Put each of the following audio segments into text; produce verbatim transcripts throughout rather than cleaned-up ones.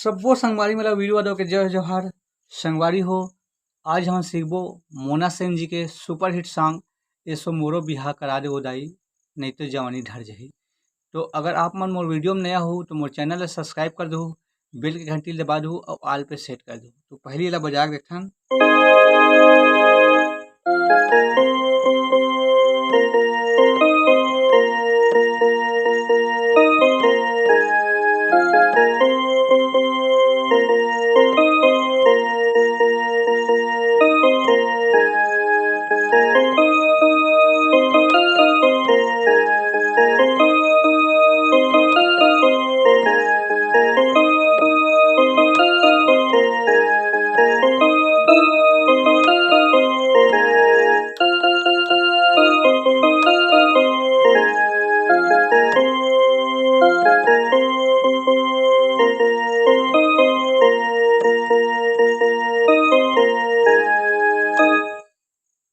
सब्बो संगवारी मन ला वीरू यादव के जय जोहार। संगवारी हो, आज हम सीखबो मोना सेन जी के सुपरहिट सॉन्ग एसो मोरो बिहा करा दे ओ दाई, नहीं तो जवानी ढर जाही। तो अगर आप मन मोर वीडियो में नया हो तो मोर चैनल ला सब्सक्राइब कर दो, बेल के घंटी ला दबा दो और ऑल पे सेट कर दो। तो पहली ला बजा के देखथन।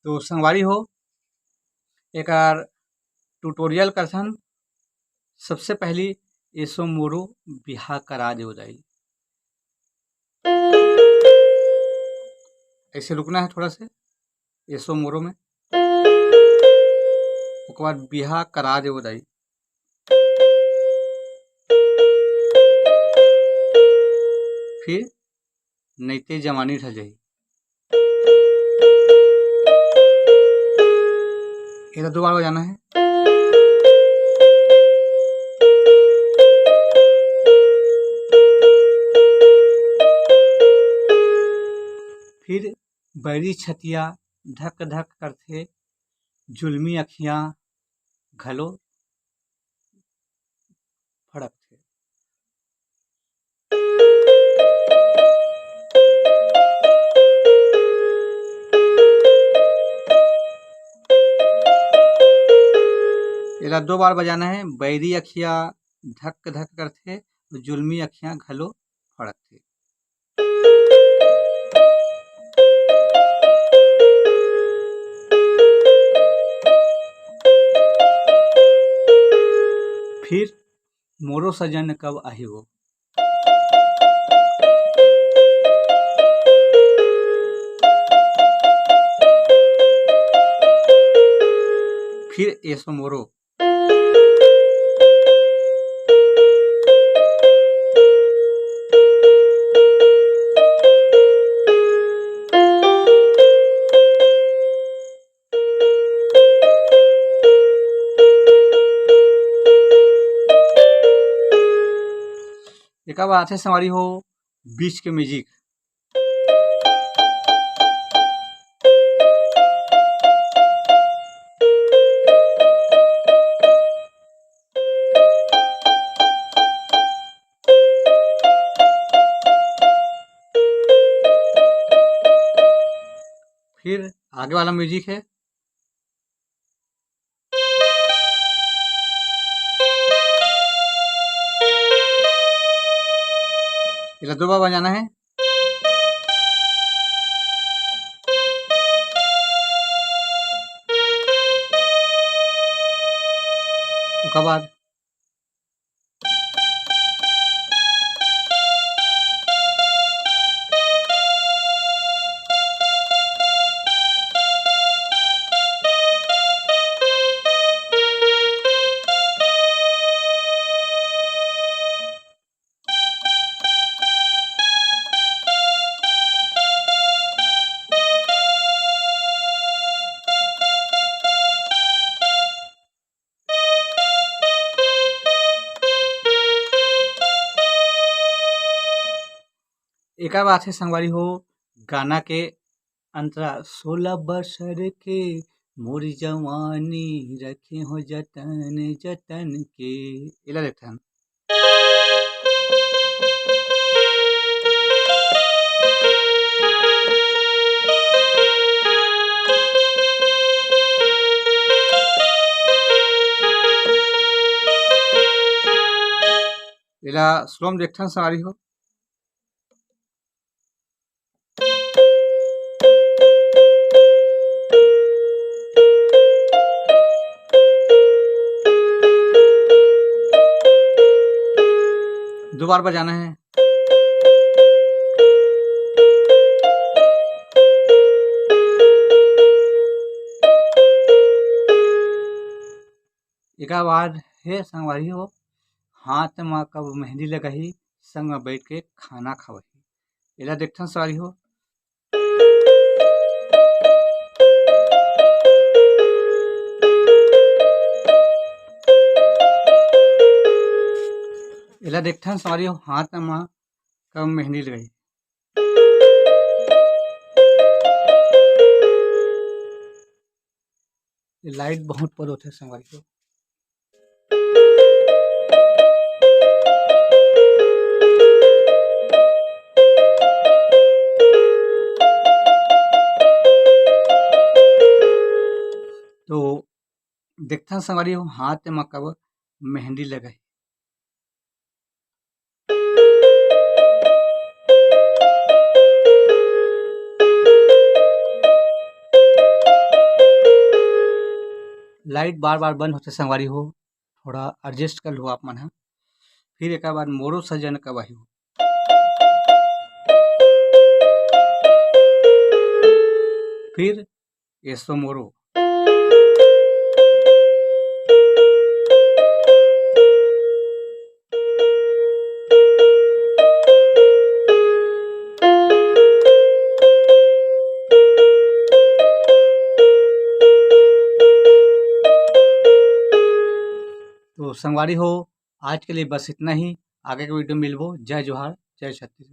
तो संगवारी हो, एकर ट्यूटोरियल करथन। सबसे पहली एसो मोरो बिहा करा दे ओ दाई, ऐसे रुकना है थोड़ा से, एसो मोरो में। ओकर बाद बिहा करा दे ओ दाई, फिर नैते जवानी ढल जाही। एला दो बार बजाना है। फिर बैरी छतिया धक धक करथे, जुलमी अखियां घलो फड़कथे। एला दो बार बजाना है। बैरी अखिया धक धक करथे, जुलमी अखिया घलो फड़कथे। फिर मोरो सजन कब आही वो। फिर एसो मोरो। एकर बाद आथे संगवारी हो बीच के म्यूजिक। फिर आगे वाला म्यूजिक है। एला दो बार बजाना है। ओकर बाद एकर बाद से संगवारी हो गाना के अंतरा, "सोलह बरस के मोर जवानी रखे हो जतन जतन के", एला देखथन। एला स्लो में देखथन संगवारी हो। दो बार बजाना है। एकर बाद हे संगवारी हो, हाथ म कब मेहंदी लगही, संग म बैठ के खाना खवही। एला देखथन संगवारी हो। एला देखथन संगवारी हो, हाथ म कब मेहंदी लगही। ये लाइट बहुत पर होथे संगवारी हो। तो देखथन संगवारी हो, हाथ म कब मेहंदी लगही। लाइट बार-बार बंद होथे संगवारी हो, थोड़ा एडजस्ट कर लू आप मन ह। फिर एकर बाद मोरो सजन कब आही हो। फिर एसो मोरो। तो संगवारी हो, आज के लिए बस इतना ही। आगे के वीडियो मिलबो। जय जोहार, जय छत्तीसगढ़।